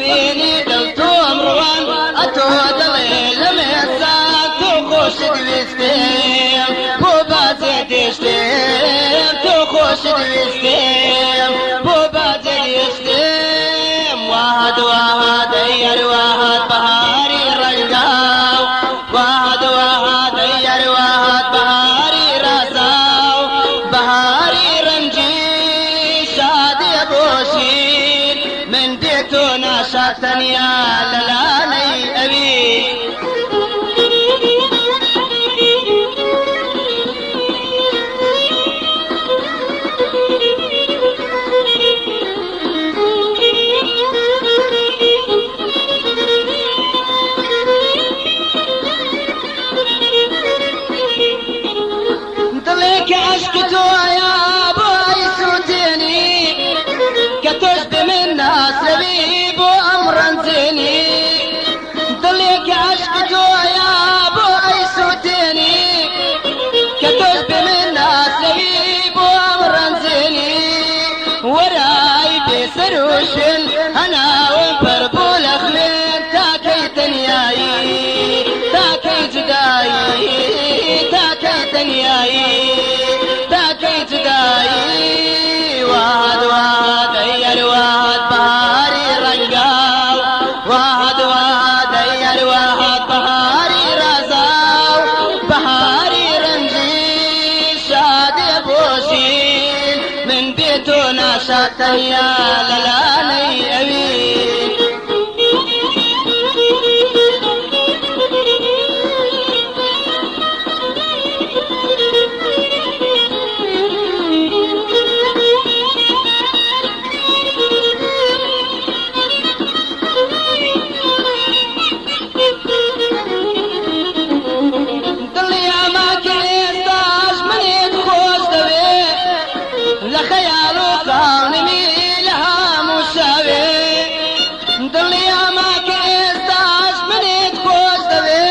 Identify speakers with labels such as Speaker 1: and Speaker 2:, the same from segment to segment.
Speaker 1: بینی دڵ تۆم ڕوان ئەتۆ دڵێ لە مێسان تۆ خۆشت ویستم بۆ باجێ دێشتم تۆ خۆشت ویستم بۆ باجێ دێشتم واهات واهات ئەی هەرواهات بەهاری ڕەنگاو واهات واهات ئەی هەرواهات بەهاری ڕازاو بەهاری ڕەنجی شادێ بۆ شیر من بێ تۆ ناشاد تەنیا لە لانەی ئەوی. دڵێ کە عەشق تۆیە بۆ ئەیسووتێنی کە تۆش بێ من ناسرەوی بۆ ئەم ڕەنجێنی دڵێ کە عەشق تۆیە بۆ ئەیسووتێنی کە تۆش بێ من ناسرەوی بۆ ئەم ڕەنجێنی وەرە ئەی بێ سەر و شوێن هەناوم پڕ بوو لە خوێن تا کەی تەنیایی تا کەی جودایی تا کەی تەنیایی تا کەی جودایی واد واد ئەی هەرواد بەهاری ڕەنگاو واد واد ئەی هەرواد بەهاری ڕازاو بەهاری ڕەنجی شادێ بۆ ژین من بێ تۆ ناشاد تەنیا لە لانەی ئەوین. دڵنیامە کە ئێستاش منت خۆش دەوێ لە خەیاڵ و خەونمی لە هەموو شەوێ دڵنیامە کە ئێستاش منت خۆش دەوێ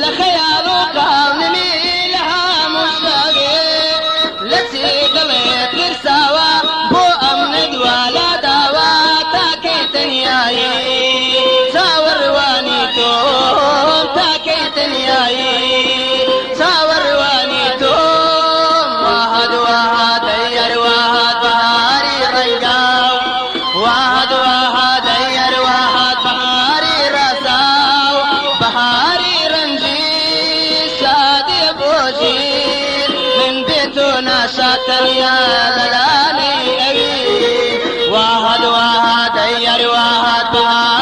Speaker 1: لە خەیاڵ و خەونمی لە هەموو شەوێ لە چی دڵێ ترساوە بۆ ئەمنت وا لاداوە تا کەی تەنیایی چاوەڕوانی تۆم تا کەی تەنیایی چاوەڕوانی تۆم واهات واهات ئەی هەرواهات بەهاری ڕەنگاو واهات واهات ئەی هەرواهات بەهاری ڕازاو بەهاری ڕەنجی شادێ بۆ ژیر من بێ تۆ ناشاد تەنیا لە لانەی ئەوی واهات واهات ئەی هەرواهات بەهاری.